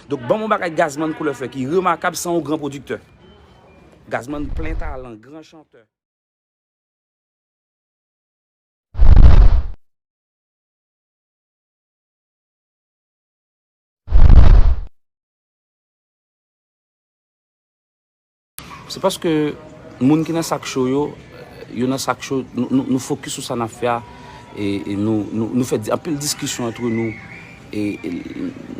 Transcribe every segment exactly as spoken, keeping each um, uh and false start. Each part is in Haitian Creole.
Donk, ban m yon bagay Gazman Couleur fè ki remakab, se yon gran pwodiktè. Gazman plen talan, gran chantè. Se paske moun ki nan sak cho yo, yo nan sak cho, nou, nou, nou fokis sou sa n ap fè a, e, e nou, nou, nou fè di- anpil diskisyon antre nou, e, e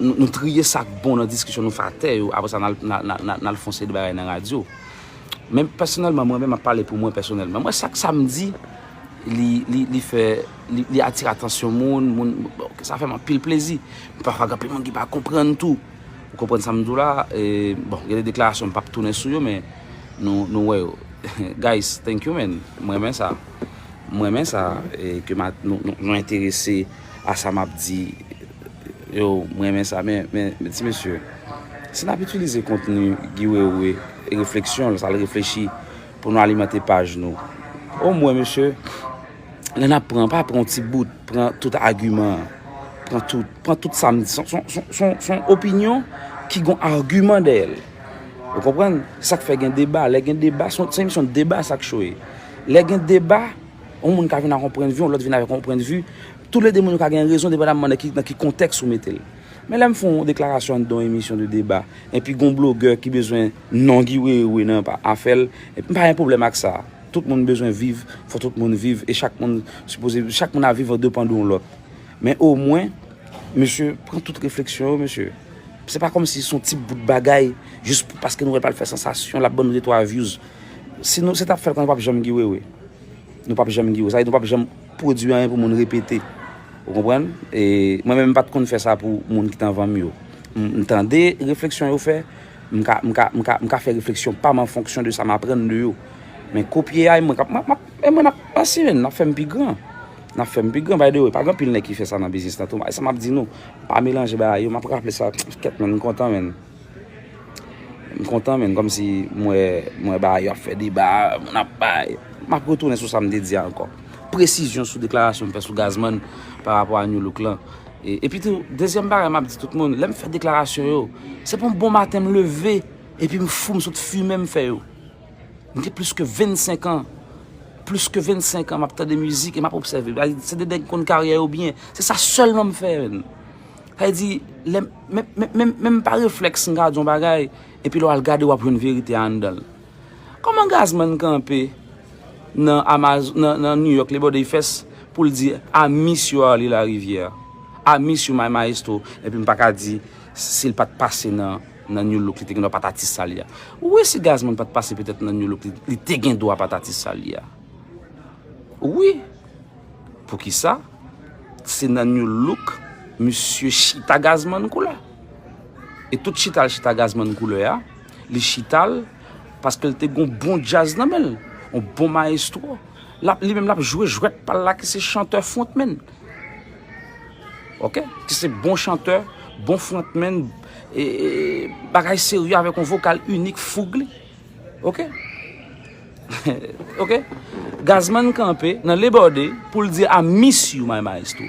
nou, nou triye sa k bon nan diskisyon, nou fè atè yo, apre sa, n al, n al, n al, n al, n al fè yon seri de bagay nan radyo. Men pèsonèlman, mwen menm, m ap pale pou mwen pèsonèlman. Mwen, sak sa m di, li, li, li fè, li, li atire atansyon moun, moun, bon, sa fè m anpil plezi. Pafwa, gen anpil moun ki pa konprann tou. Ou konprann sa m di w la? E, bon, gen de deklarasyon m p ap tounen sou yo, men nou, nou wè yo. Guys, thank you, man. Mwen renmen sa. Mwen renmen sa, e, ke ma- nou, nou, nou enterese a sa m ap di. Yo, mwen renmen sa, men, men, men ti mesye, si n ap itilize kontni Guy Wewe e refleksyon l, sa l reflechi pou nou alimante paj nou. Omwen, mesye, lè n ap pran, pa pran yon ti bout, pran tout agiman an. Pran tout, pran tout sa m di. Se yon, se yon, se yon, se yon, se yon opinyon ki gon agiman dèyè l. Ou konprann? Se sa k fè gen deba. Lè gen deba, se yon, se yon emisyon deba sa k cho ye. Lè gen deba, yon moun ka vin ak yon pwennvi, yon lòt vin avèk yon pwennvi. Toulede moun yo ka gen rezon, depandamman nan ki, nan ki kontèks ou mete l. Men lè m fè yon deklarasyon anndan yon emisyon de deba, enpi gon blogè ki bezwen non Guy Wewe nan pa afè l, enpi m pa gen pwoblèm ak sa. Tout moun bezwen viv, fò tout moun viv, e chak moun sipoze, chak moun ap viv an depan de yon lòt. Men omwen, mesye, pran tout refleksyon yo, mesye. Se pa kòmsi se yon ti bout bagay, jis pou, paske nou wè l pral fè sansasyon, l ap ban nou de twa views. Si nou, se t ap fè l konsa, nou p ap janm Guy Wewe. Nou p ap janm Guy Wewe. Sa vle di nou p ap janm pwodui anyen pou moun repete. Ou konprann? E mwen menm, m pa t konn fè sa pou moun ki t anvan m yo. M, m tande refleksyon yo fè, m ka, m ka, m ka, m ka fè refleksyon pa m an fonksyon de sa m aprann de yo. Men kopye a, e mwen k ap, m ap, m ap, e mwen n ap asire n, n ap fè m pi gran. N ap fè m pi gran, by the way. Pa gen anpil nèg ki fè sa nan biznis lan tou. E sa m ap di nou, pa melanje bagay yo. M ap raple sa, kèt, men, m kontan, men. M kontan, men, kòmsi m wè, m wè bagay yo ap fè deba, moun ap bay. M ap retounen sou sa m te di a ankò. Presizyon sou deklarasyon m fè sou Gazman pa rapò a New Look lan. E, epi tou, dezyèm bagay m ap di tout moun, lè m fè deklarasyon yo, se pa yon bon maten m leve, epi m fou, m sot fimen m fè yo. M gen plis ke vennsenk an. Plis ke vennsenk an, m ap tande mizik e m ap obsève. Se de nèg konn karyè yo byen. Se sa sèlman m fè, menn. Sa vle di, lè m, men, men, men, menm pa reflèks, m ka di yon bagay, epi lè w al gade, w ap jwenn verite a anndan l. Kòman Gazman kanpe nan Amaz-, nan, nan New York, Labor Day Fest, pou l di, "I miss you, Arly Larivière. I miss you, my maestro." Epi m pa ka di, si l pa t pase nan, nan New Look, li te gen dwa pa t atis sa l ye a. Wi, si Gazman pa t pase petèt nan New Look, li, li te gen dwa pa t atis sa l ye a. Wi. Poukisa? Se nan New Look, misye chita Gazman Couleur. E tout chita l chita Gazman Couleur a, li chita l paske l te gon bon djaz nan men l, yon bon maestro. L ap, li menm l ap jwe jwèt pa l la ki se chantè frontman. Oke? Ki se bon chantè, bon frontman, e, e, bagay serye avèk yon vokal inik, foug li. Oke? Oke? Gazman kanpe nan Labor Day pou l di, "I miss you, my maestro."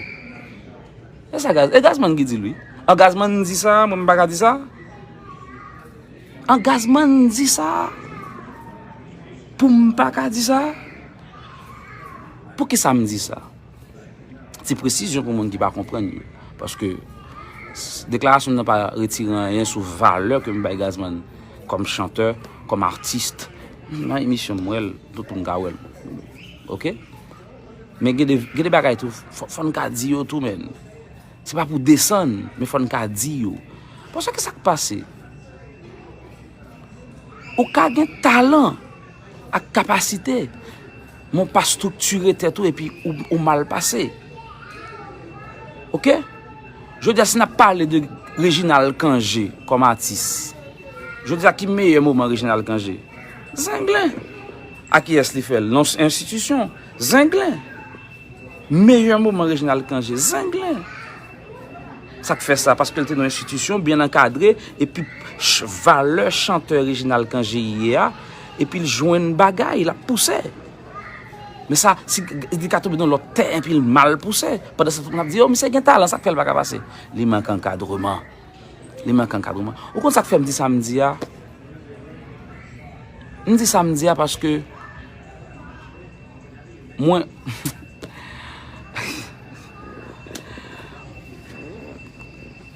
E sa Gaz-, e Gazman ki di l, wi. An Gazman di sa, mwen m pa ka di sa? An Gazman di sa? Pou m pa ka di sa? Poukisa m di sa? Ti presizyon pou moun ki pa konprann yo. Paske s-, deklarasyon m nan pa retire anyen sou valè ke m bay Gazman kòm chantè, kòm atis. Nan emisyon m wè l, tout moun ka wè l. Oke? Men gen de, gen de bagay tou, fò, fò n ka di yo tou, menn. Se pa pou desann, men fò n ka di yo. Paske sa k pase? Ou ka gen talan ak kapasite, men w pa estriktire tèt ou epi ou, ou mal pase. Oke? Jodi a, si n ap pale de Reginald Cangé kòm atis, jodi a, ki meyè moman Reginald Cangé? Zenglen. A kiyès li fè l? Nan yon enstitisyon. Zenglen. Meyè moman Reginald Cangé, Zenglen. Sa k fè sa? Paske l te nan yon enstitisyon byen ankadre, epi ch-, valè chantè Reginald Cangé ye a, epi l jwenn bagay, l ap pouse. Men sa, si li ka tonbe nan lòt tè, epi l mal pouse. Pandan sa, tout moun ap di, "Oh, misye gen talan, sa k fè l pa ka pase?" Li manke ankadreman. Li manke ankadreman. Ou konn sa k fè m di sa m di a? M di sa m di a paske mwen,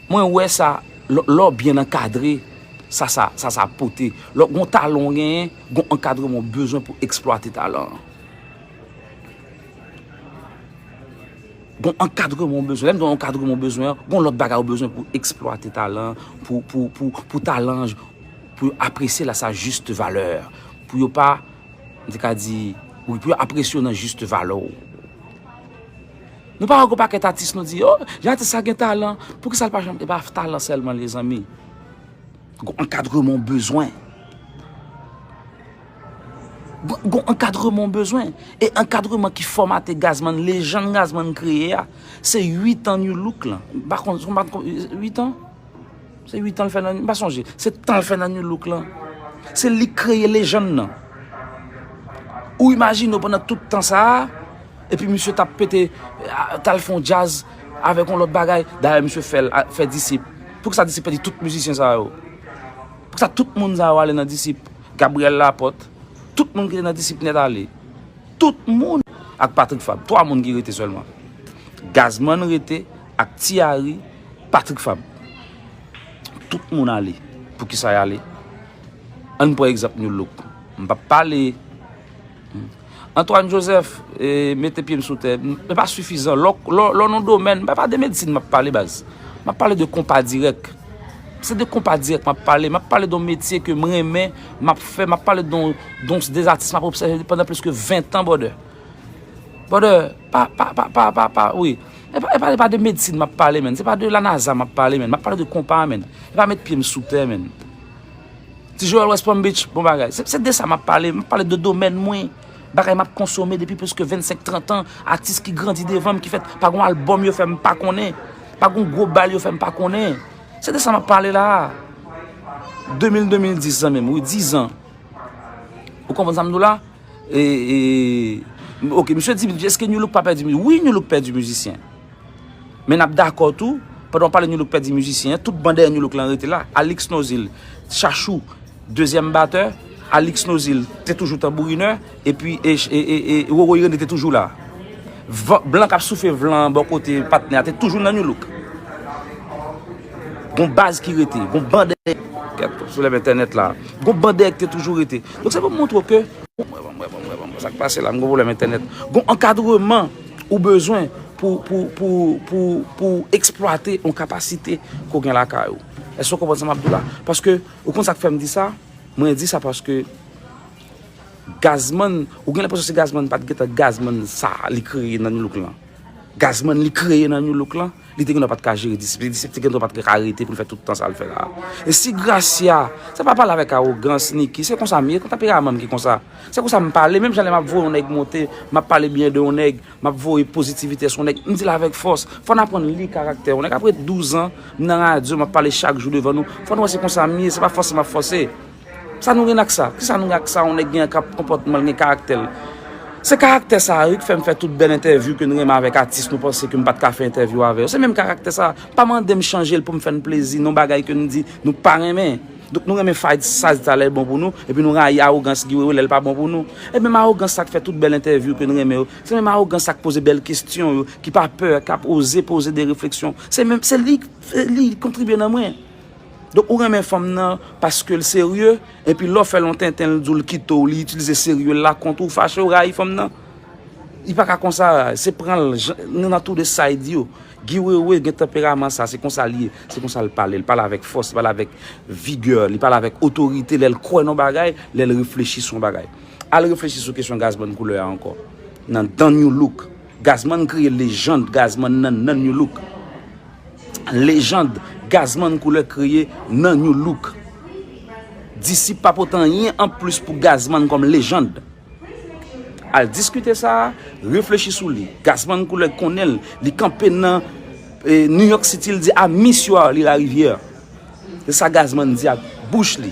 mwen wè sa, lè lè w byen ankadre, sa sa, sa sa pote. Lè w gon talan w genyen, gon ankadreman w bezwen pou eksplwate talan an. Gon ankadreman w bezwen. Lè m di w ankadreman w bezwen an, gon lòt bagay w bezwen pou eksplwate talan, pou, pou, pou, pou talan, pou yo apresye l a sa juste valeur. Pou yo pa, m te ka di, wi, pou yo apresye w nan juste valè w. Nou pa wè gon pakèt atis nou di, oh, jan atis sa gen talan, poukisa l pa janm, e pa talan sèlman, lezanmi. Gon ankadreman w bezwen. Gon, gon ankadreman w bezwen. E ankadreman ki fòmate Gazman, lejann Gazman kreye a, se uit an New Look lan. M pa konn, m pa konn, uit an? Se uit an l fè nan, m pa sonje. Se tan l fè nan New Look lan. Se li k kreye lejann nan. Ou imajine w pandan tout tan sa a, epi misye t ap pete, a, t al fè yon djaz avèk yon lòt bagay. Dayè, misye fè l, a, fè Disip. Poukisa Disip pèdi tout mizisyen sa yo? Poukisa tout moun sa yo ale nan Disip? Gabriel Laporte, tout moun ki te nan Disip nèt ale. Tout moun ak Patrick Fabre. Twa moun ki rete sèlman. Gazman rete ak Ti Harry, Patrick Fabre. Tout moun ale. Poukisa y ale? Ann pran egzanp New Look. M p ap pale. Antoine Joseph, e, mete pye m sou tè. M, e pa sifizan. Lò, lò, lò nan domèn, m pa de medsin m ap pale, baz. M ap pale de konpa dirèk. Se de konpa dirèk m ap pale. M ap pale de yon metye ke m renmen, m ap fè. M ap pale de yon, de yon, de zatis m ap obsève pandan plis ke ven tan, brother. Brother, pa, pa, pa, pa, pa, pa, wi. E pa, e pa, e pa de medsin m ap pale, menn. Se pa de la NASA m ap pale, menn. M ap pale de konpa, menn. E pa met pye m sou tè, menn. Ti Joel West Palm Beach, bon bagay. Se, se de sa m ap pale. M ap pale de domèn mwen. Bagay m ap konsome depi plis ke vennsenk, trant an. Atis ki grandi devan m, ki fèt pa gon albòm yo fè m pa konnen. Pa gon gwo bal yo fè m pa konnen. Se de sa m ap pale la a. De mil, de mil dis, zanmi m, wi, diz an. Ou konprann sa m di w la? E, e, ok, misye di, èske New Look pa pèdi mizisyen? Wi, New Look pèdi mizisyen. Men n ap dakò tou, pandan w pale New Look pèdi mizisyen, tout ban dèyè New Look lan rete la. Alix Nozil, Chachou, dezyèm batè, Alix Nozil te toujou tanbourinè, epi, e, e, e, e, Roro Irené te toujou la. Van, blan k ap soufle van an bò kote patnè a te toujou nan New Look. Gon baz ki rete, gon ban dèyè, kèt sou lèv entènèt la. Gon ban dèyè ki te toujou rete. Donk, se pou montre w ke, bon, bon, bon, bon, bon, bon, sa k pase la, m gon pwoblèm entènèt. Gon ankadreman ou bezwen pou, pou, pou, pou, pou eksplwate yon kapasite ke w gen lakay ou. Èske w konprann sa m ap di w la? Paske, ou konn sa k fè m di sa? Mwen di sa paske Gazman, ou gen lenpresyon se Gazman pa t gentan Gazman sa li kreye nan New Look lan. Gazman li kreye nan New Look lan, li te gendwa pa t ka jere Disip. Disip te gendwa pa t ka rete pou l fè tout tan sa l fè la. E si Gracia, se pa pale avèk awogans, Niki, se konsa m ye, tanperaman m ki konsa. Se konsa m pale, menm jan lè m ap voye yon nèg monte, m ap pale byen de yon nèg, m ap voye pozitivite sou yon nèg, m di l avèk fòs. Fò n aprann li karaktè yon nèg. Apre douz an, m nan radyo, m ap pale chak jou devan nou. Fò nou wè se konsa m ye, se pa fòse m ap fòse. Sa nou gen ak sa? Kisa nou gen ak sa? Yon nèg gen ka-, konpòtman l, gen karaktè l. Se karaktè sa a, wi, k fè m fè tout bèl entèvyou ke n renmen avèk atis nou panse ke m pa t ka fè entèvyou avè yo. Se menm karaktè sa a. Pa mande m chanje l pou m fè n plezi, nan bagay ke n di nou pa renmen. Donk nou renmen Faïd sa di talè bon pou nou, epi nou rayi awogans Guy Wewe lè l pa bon pou nou. E menm awogans sa k fè tout bèl entèvyou ke n renmen yo. Se menm awogans sa k poze bèl kesyon yo, ki pa pè, k ap oze poze de refleksyon. Se menm, se li, li kontribye nan mwen. Donk, ou renmen fanm nan paske l serye, epi lè w fè l yon tenten, l di w l kite w, li itilize serye l la kont ou, fache w rayi fanm nan. Li pa ka konsa, se pran l, jan, nou nan tou de side yo. Guy Wewe gen tanperaman sa, se konsa l ye, se konsa l pale. Li pale avèk fòs, li pale avèk vigè, li pale avèk otorite, lè l kwè nan yon bagay, lè l reflechi sou yon bagay. Al reflechi sou kesyon Gazman Koulè a ankò. Nan, nan New Look. Gazman kreye lejann Gazman nan, nan New Look. Lejann Gazman Koulè kreye nan New Look. Disip pa pote anyen anplis pou Gazman kòm lejann. Al diskite sa, reflechi sou li. Gazman Koulè konnen l, li kanpe nan, eh, New York City, li di, "I miss you, Arly Larivière." Se sa Gazman di ak bouch li.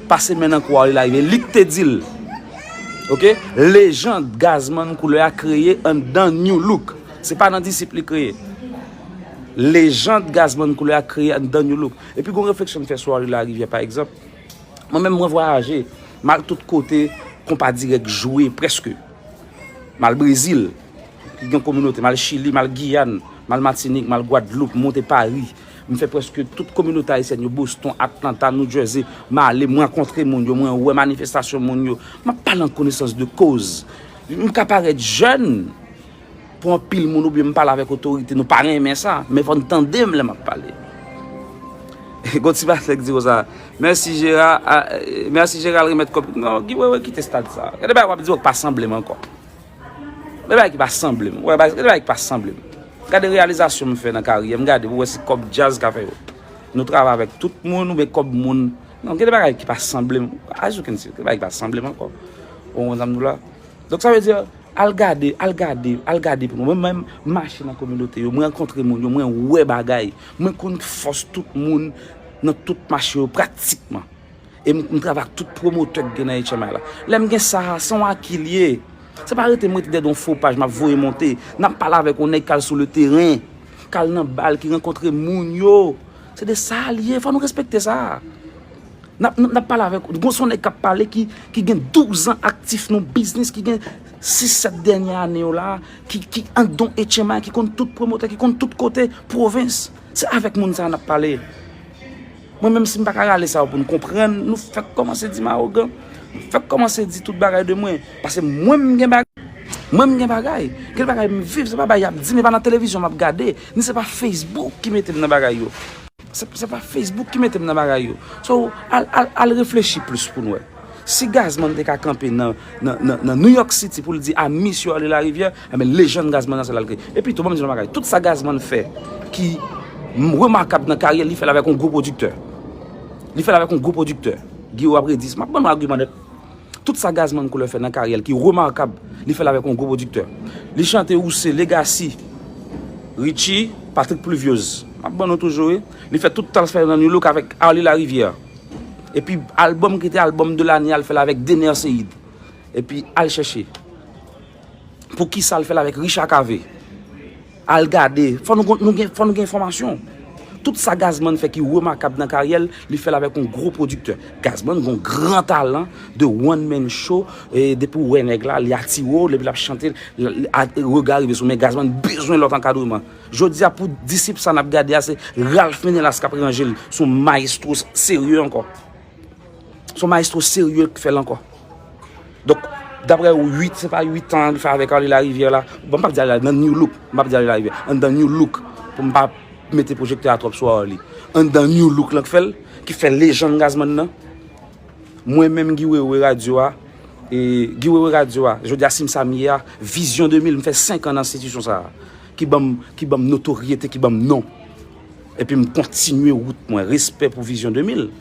Pase men nan kou Arly Larivière, li k te di l. Ok? Lejann Gazman Koulè a kreye anndan New Look. Se pa nan Disip li kreye. Lejand Gazman Koulè a kreye anndan New Look. Epi gon refleksyon m fè sou Arly Larivière, pa egzanp. Mwen menm, mwen vwayaje. M al tout kote Konpa Dirèk jwe, prèske. M al Brezil, ki gen kominote. M al Chili, m al Giyàn, m al Matinik, m al Gwadloup, m monte Pari. M fè prèske tout kominote ayisyèn yo, Boston, Atlanta, New Jersey. M ale, m rankontre moun yo, mwen wè manifestasyon moun yo. M ap pale an konesans de koz. M ka parèt jèn, pou anpil moun, oubyen m pale avèk otorite, nou pa renmen sa, men fò n tande m lè m ap pale. Gon ti batèk di konsa, mèsi Jera, a, e, mèsi Jera, l remèt kòb. Non, Guy Wewe kite stad sa. Gade bagay w ap di w k pa sanble m ankò. Gade bagay ki pa sanble m. Wè, gade bagay ki pa sanble m. Gade reyalizasyon m fè nan karyè m, gade pou wè si kòb djaz ka fè yo. Nou travay avèk tout moun, oubyen kòb moun. Non, gade bagay ki pa sanble m. As you can see, gade bagay ki pa sanble m ankò. Ou konprann sa m di w la? Donk, sa vle di, al gade, al gade, al gade pou nou. Mwen menm, m mache nan kominote yo, mwen rankontre moun yo, mwen wè bagay. Mwen konn fòs tout moun nan tout mache yo, pratikman. E m, m travay ak tout pwomotè k gen nan H M I la. Lè m gen sa a, se yon aki l ye. Se pa rete m rete dèyè yon fo paj, m ap voye monte. N ap pale avèk yon nèg k al sou le teren, k al nan bal, ki rankontre moun yo. Se de sa l ye, fò nou respekte sa. N ap, n ap pale avèk, gon se yon nèg k ap pale ki, ki gen douz an aktif nan biznis, ki gen sis, sèt dènye ane yo la, ki, ki anndan H M I, ki konn tout pwomotè, ki konn tout kote pwovens. Se avèk moun sa a n ap pale. Mwen menm, si m pa ka rale sa yo pou n konprann, nou fèk kòmanse di m awogan. Nou fèk kòmanse di tout bagay de mwen. Paske mwen, m gen bagay. Mwen, m gen bagay. Gen bagay m viv, se pa bagay y ap di m, e pa nan televizyon m ap gade, ni se pa Facebook ki mete m nan bagay yo. Se, se pa Facebook ki mete m nan bagay yo. So, al, al, al reflechi plis pou n wè. Si Gazman te ka kanpe nan, nan, nan, nan New York City pou l di a Misye Arly Larivière, enben, lejand Gazman nan se la l kreye. Epi tou, ban m di nou yon bagay. Tout sa Gazman fè ki m, remakab nan karyè l, li fè l avèk yon gwo pwodiktè. Li fè l avèk yon gwo pwodiktè. Guy Wewe ap redi sa. M ap ban nou agiman nèt. Tout sa Gazman Koulè fè nan karyè l ki remakab, li fè l avèk yon gwo pwodiktè. Li chante Ou Se, Legacy, Richie, Patrick Pluviose. M ap ban nou toujou, wi. Li fè tout sa l fè nan New Look avèk Arly Larivière. Epi albòm ki te albòm de lane a, l fè l avèk Dener Ceïd. Epi al chèche. Poukisa l fè l avèk Richard Cavé? Al gade. Fò nou, nou gen, fò nou gen enfòmasyon. Tout sa Gazman fè ki remakab nan karyè l, li fè l avèk yon gwo pwodiktè. Gazman gen yon gran talan de one man show, e depi w wè nèg la, li atire w, depi l ap chante, l, l, a, rega rive sou, men Gazman bezwen lòt ankadreman. Jodi a, pou disip sa n ap gade a, se Ralph Menelas k ap ranje l, se yon mayestwo serye ankò. Se yon mayestwo serye k fè l ankò. Donk, daprè ou, uit, se pa uit an li fè avèk Arly Larivière la? Bon, m p ap di Arly, nan New Look, m p ap di Arly Larivière. Anndan New Look, pou m pa mete pwojektè a twòp sou Arly. Anndan New Look lan k fè l, ki fè lejand Gazman nan. Mwen menm, Guy Wewe radyo a, e, Guy Wewe radyo a, jodi a, si m sa m ye a, Vizyon de mil, m fè senk an nan enstitisyon sa a, ki ban m, ki ban m notoryete, ki ban m non. Epi m kontinye wout mwen. Respè pou Vizyon de mil.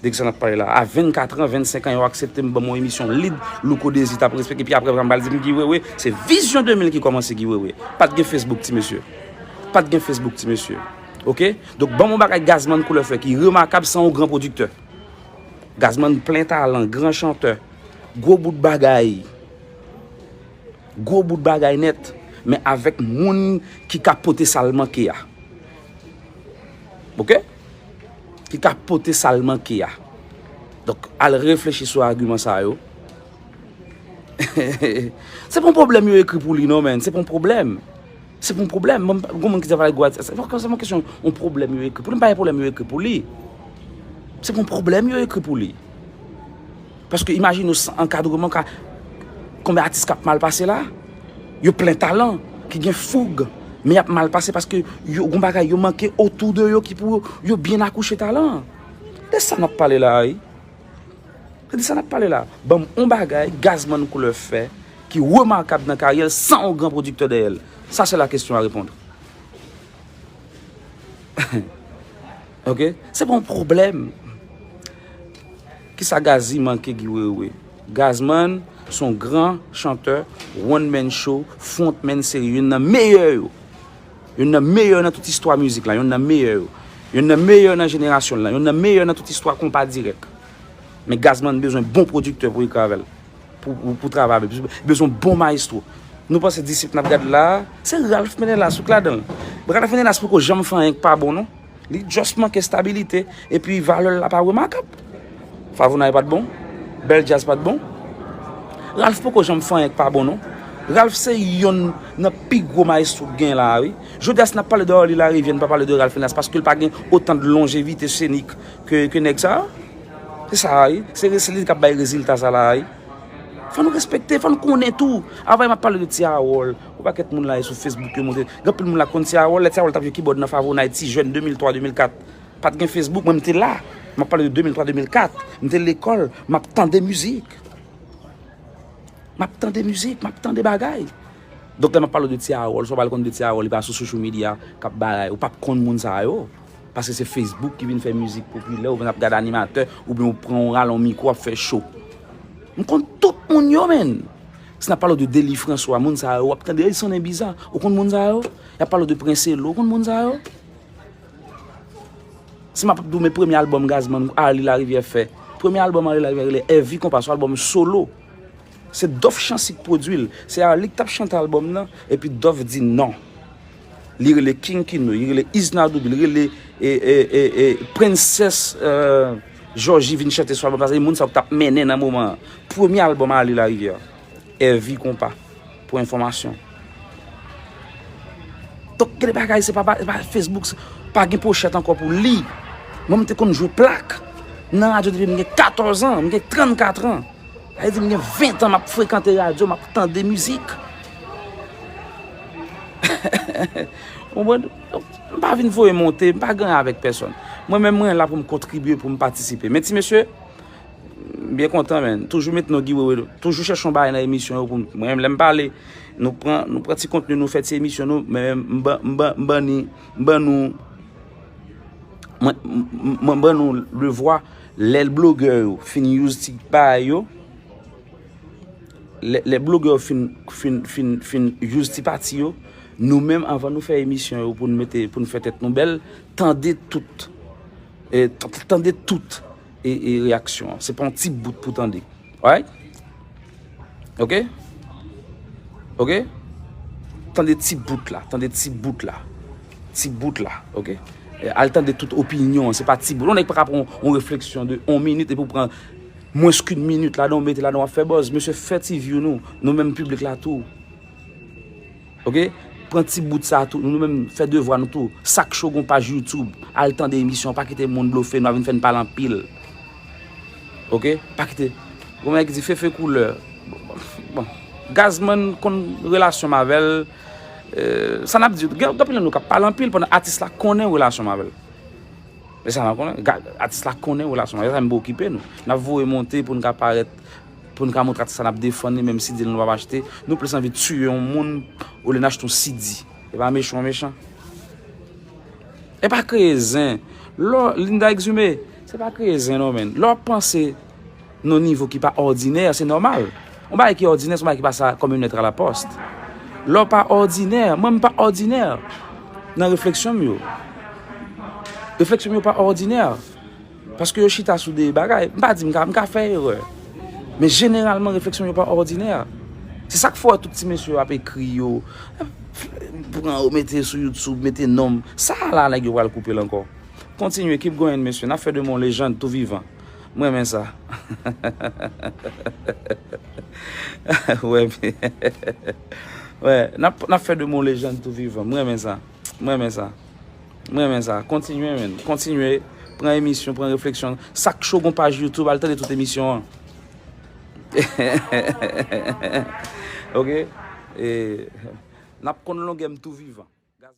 De ki sa n ap pale la? A vennkat an, vennsenk an, yo aksepte m, ban m yon emisyon lead, Louko Désir t ap respekte, epi apre, m pral di m Guy Wewe, se Vizyon de mil ki kòmanse Guy Wewe. Pa t gen Facebook, ti mesye. Pa t gen Facebook, ti mesye. Oke? Donk, ban m yon bagay Gazman Koulè fè ki remakab san yon gran pwodiktè. Gazman plen talan, gran chantè, gwo bout bagay. Gwo bout bagay nèt, men avèk moun ki ka pote sa l manke a. Oke? Ki ka pote sa l manke a. Donk, al reflechi sou agiman sa yo. Se pa yon pwoblèm yo ekri pou li, non, man. Se pa yon pwoblèm. Se pa yon pwoblèm. Mwen, gon moun ki di, "Gwo atis." Se pa, se pa kesyon yon pwoblèm yo ekri pou li. M pa gen pwoblèm yo ekri pou li. Se pa yon pwoblèm yo ekri pou li. Paske imajine w san ankadreman, ka, konbyen atis k ap mal pase la? Yo plen talan, ki gen foug, men y ap mal pase paske yo gon bagay yo manke otou de yo ki pou yo, yo byen akouche talan. De sa n ap pale la, wi. Se de sa n ap pale la. Ban m on bagay Gazman Koulè fè ki remakab nan karyè l san on gran pwodiktè dèyè l. Ça, c'est la question à répondre. Oke? Se pa yon pwoblèm. Kisa Gazzy manke Guy Wewe? Gazman se yon gran chantè, one man show, frontman serye, youn nan meyè yo. Youn nan meyè nan tout istwa mizik la, youn nan meyè yo. Youn nan meyè nan jenerasyon l lan, youn nan meyè nan tout istwa konpa dirèk. Men Gazman bezwen bon pwodiktè pou ekri avè l, pou, pou, pou travay avè l. Li bezwen bon mayestwo. Nou panse disip n ap gad la a, se Ralph Ménélas ou k ladan l. Ralph Ménélas poko janm fè anyen k pa bon non. Li just manke stabilite, epi valè l la pa remakab. Favonay pa t bon, Bèl Djaz pa t bon. Ralph poko janm fè anyen k pa bon non. Ralph se yonn nan pi gwo mayestwo k gen la a wi. Jodi a si n ap pale de Arly Larivière, n pa pale de Ralph Ménélas, paske l pa gen otan de lonjevite senik ke, ke nèg sa a. Se sa a wi. Se, se li k ap bay rezilta sa la a wi. Fò nou respekte, fò nou konnen tou. Avè m ap pale de Ti Harold. Yon pakèt moun la e sou Facebook yo monte. Gen anpil moun la konn Ti Harold. Lè Ti Harold t ap jwe kibòd nan Favonay, ti jèn de mil twa, de mil kat. Pa t gen Facebook, mwen m te la. M ap pale de de mil twa, de mil kat. M te lekòl, m ap tande mizik. M ap tande mizik, m ap tande bagay. Donk lè m ap pale w de Ti Harold, si w pa konn de Ti Harold, li pa sou social media k ap bagay. Ou p ap konn moun sa yo. Paske se Facebook ki vin fè mizik popilè, oubyen n ap gade animatè, oubyen ou pran yon rale yon mikwo, w ap fè cho. M konn tout moun yo, menn. Si n ap pale w de Delly François, moun sa yo, w ap tande, "Ey, sonnen biza." Ou konn moun sa yo? Y ap pale w de Princello, ou konn moun sa yo? Si m ap di w, men premye albòm Gazman Arly Larivière fè. Premye albòm Arly Larivière rele Èvi Konpa, se yon albòm solo. Se Dòf Chancy k pwodui l. Se Arly k t ap chante albòm nan, epi Dòf di non. Li rele King Kino, li rele Isna Doubi, li rele e, e, e, e, Princess, euh, Georgie vin chante sou albòm sa. Se moun sa yo k t ap mennen nan moman an. Premye albòm Arly Larivière. Èvi Konpa, pou enfòmasyon. Donk, gen de bagay, se pa, pa, pa Facebook, se, pa gen pochèt ankò pou li. Mwen, m te konn jwe plak nan radyo depi m gen katòz an, m gen trannkat an. Sa vle di, m gen ven an, m ap frekante radyo, m ap tande mizik. Konprann? Donk, m pa vin voye monte, m pa gen anyen avèk pèsonn. Mwen menm, mwen la pou m kontribye, pou m patisipe. Men ti mesye, M byen kontan, menn. Toujou met non Guy Wewe. Toujou chèche yon bagay nan emisyon yo pou m. Mwen menm, lè m pale, nou pran, nou pran ti kontni, nou fè ti emisyon nou, men m ban, m ban, m ban ni, m ban nou, mwen, m, m, mwen ban nou le vwa, lè blogè yo fin use ti bagay yo, lè, lè blogè yo fin, fin, fin, fin use ti pati yo, nou menm, anvan nou fè emisyon yo pou n mete, pou n fè tèt nou bèl, tande tout, e, t-, tande tout e, e reyaksyon an. Se pa yon ti bout pou tande. Alright? Ok? Ok? Tande ti bout la, tande ti bout la. Ti bout la, ok? E, al tande tout opinyon an, se pa ti bout. Yon nèg pa ka pran yon, yon refleksyon de yon minit epi w pran mwens ke yon minit ladan, w mete ladan, w ap fè buzz. Mesye, fè ti view nou, nou menm piblik la tou. Ok? Pran ti bout sa tou. Nou menm fè devwa nou tou. Sak cho gon paj YouTube. Al tande emisyon, pa kite moun blofe nou, a vin fè n pale anpil. Ok? Pa kite. Gon nèg ki di Fefe koulè. Bon, Gazman konn relasyon m avè l. Euh, sa n ap di, gen, gen anpil nan nou k ap pale anpil pandan atis la konnen relasyon m avè l. E sa n ap konnen, ga-, atis la konnen relasyon an, e sa menm pou okipe nou. N ap voye monte pou n ka parèt, pou n ka montre atis la n ap defann li, menm si di l nou p ap achte. Nou plis anvi tiye yon moun olye n achte yon C D. E pa mechan w mechan. E pa kreye zen. Lò, Linda Exumé, se pa kreye zen non, menn. Lè w ap panse nan yon nivo ki pa òdinè, se nòmal. Yon bagay ki òdinè, se yon bagay ki pase kòm yon lèt a la pòs. Lè w pa òdinè, mwen m pa òdinè nan refleksyon m yo. Refleksyon m yo pa òdinè. Paske yo chita sou de bagay. M pa di m ka, m ka fè erè. Men jeneralman, refleksyon m yo pa òdinè. Se sa k fè w wè tout ti mesye yo ap ekri yo. Pran yo mete sou YouTube, mete non m. Sa la, nèg yo pral koupe l ankò. Kontinye, keep going, mesye. N ap fè de mwen yon lejand tou vivan. M renmen sa. Wè, wè, n ap, n ap fè de mwen yon lejand tou vivan. M renmen sa. M renmen sa. M renmen sa. Kontinye, menn. Kontinye. Pran emisyon, pran refleksyon. Sak cho gon paj YouTube, al tande tout emisyon an. Ok? E, n ap konn longè m tou vivan.